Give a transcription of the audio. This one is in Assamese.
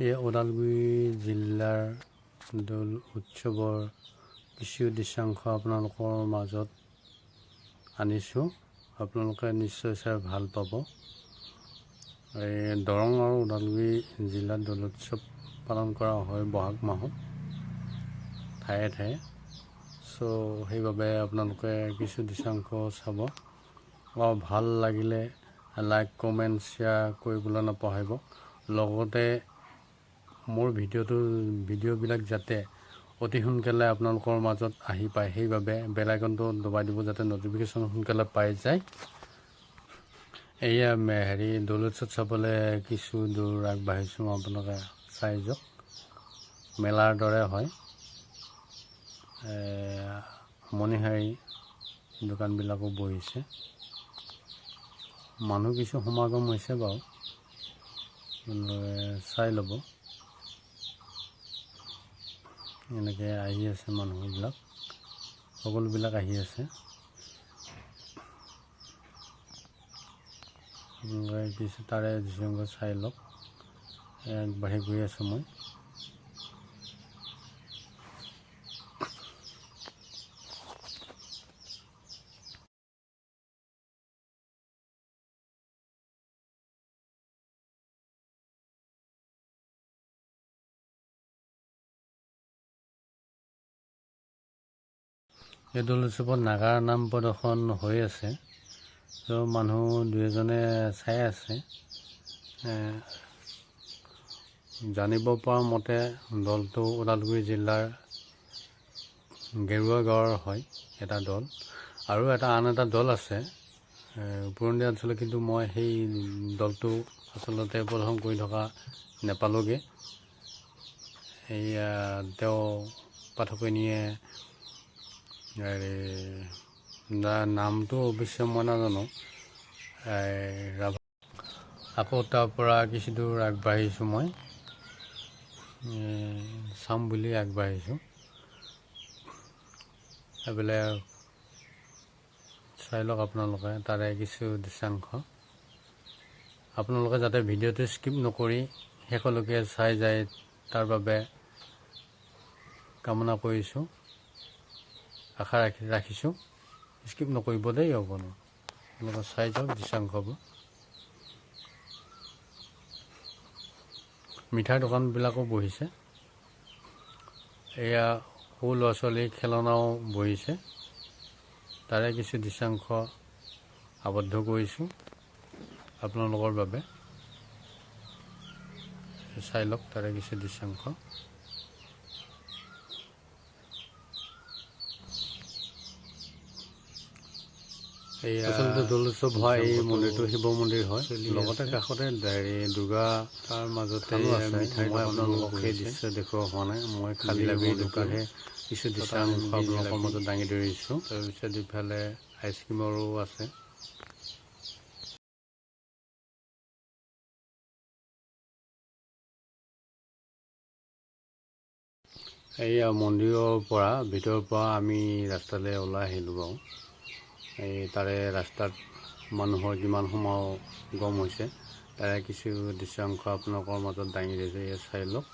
এই ওদালগুৰি জিলাৰ দৌল উৎসৱৰ কিছু দৃশ্যাংশ আপোনালোকৰ মাজত আনিছোঁ। আপোনালোকে নিশ্চয় চাই ভাল পাব। এই দৰং আৰু ওদালগুৰি জিলাত দৌল উৎসৱ পালন কৰা হয় বহাগ মাহত ঠায়ে ঠায়ে। চ' সেইবাবে আপোনালোকে কিছু দৃশ্যাংশ চাব আৰু ভাল লাগিলে লাইক, কমেণ্ট, শ্বেয়াৰ কৰিবলৈ নপাহৰিব। লগতে মোৰ ভিডিঅ'বিলাক যাতে অতি সোনকালে আপোনালোকৰ মাজত আহি পায় সেইবাবে বেল আইকনটো দবাই দিব, যাতে ন'টিফিকেশ্যন সোনকালে পাই যায়। এয়া হেৰি দৌল উৎসৱ চাবলৈ কিছু দূৰ আগবাঢ়িছোঁ, আপোনালোকে চাই যাওক। মেলাৰ দৰে হয়। মণিহাৰী দোকানবিলাকো বহিছে, মানুহ কিছু সমাগম হৈছে বাৰু, চাই ল'ব। এনেকৈ আহি আছে মানুহবিলাক, সকলোবিলাক আহি আছে। আপোনালোকে কিছু তাৰে দৃশ্যাংশ চাই লওক। আগবাঢ়ি গৈ আছোঁ মই। এই দৌল উৎসৱত নাগাৰা নাম প্ৰদৰ্শন হৈ আছে। ত' মানুহ দুই এজনে চাই আছে। জানিব পৰা মতে দলটো ওদালগুৰি জিলাৰ গেৰুৱা গাঁৱৰ হয় এটা দল, আৰু আন এটা দল আছে পুৰণি অঞ্চলত, কিন্তু মই সেই দলটো আচলতে প্ৰদৰ্শন কৰি থকা নেপালোগৈ। এইয়া তেওঁ পাঠকনীয়ে নামটো অৱশ্যে মই নাজানো। ৰাভা। আকৌ তাৰ পৰা কিছু দূৰ আগবাঢ়িছোঁ মই, চাম বুলি আগবাঢ়িছোঁ। এইফালে চাই লওক আপোনালোকে তাৰে কিছু দৃশ্যাংশ। আপোনালোকে যাতে ভিডিঅ'টো স্কিপ নকৰি শেষলৈকে চাই যায় তাৰ বাবে কামনা কৰিছোঁ, আশা ৰাখিছোঁ। স্কিপ নকৰিব দেই অকণো, আপোনালোকে চাই যাওক দৃশ্যাংশবোৰ। মিঠাই দোকানবিলাকো বহিছে, এয়া সৰু ল'ৰা ছোৱালীৰ খেলনাও বহিছে। তাৰে কিছু দৃশ্যাংশ আবদ্ধ কৰিছোঁ আপোনালোকৰ বাবে, চাই লওক তাৰে কিছু দৃশ্যাংশ। আচলতে দৌল উৎসৱ হোৱা এই মন্দিৰটো শিৱ মন্দিৰ হয়, লগতে কাষতে হেৰি দুৰ্গা তাৰ মাজতে আছে। মিঠাই মই আপোনালোকক সেই বহিছে। দৃশ্য দেখুওৱা হোৱা নাই, মই খালী দোকানহে কিছু দৃশ্যাংশ আপোনালোকৰ মাজত দাঙি ধৰিছোঁ। তাৰপিছত ইফালে আইচক্ৰীমৰো আছে। এইয়া মন্দিৰৰ পৰা ভিতৰৰ পৰা আমি ৰাস্তালৈ ওলাই আহিলোঁ বাৰু। এই তাৰে ৰাস্তাত মানুহৰ কিমান সমাগম হৈছে তাৰে কিছু দৃশ্যাংশ আপোনালোকৰ মাজত দাঙি ধৰিছোঁ, এয়া চাই লওক।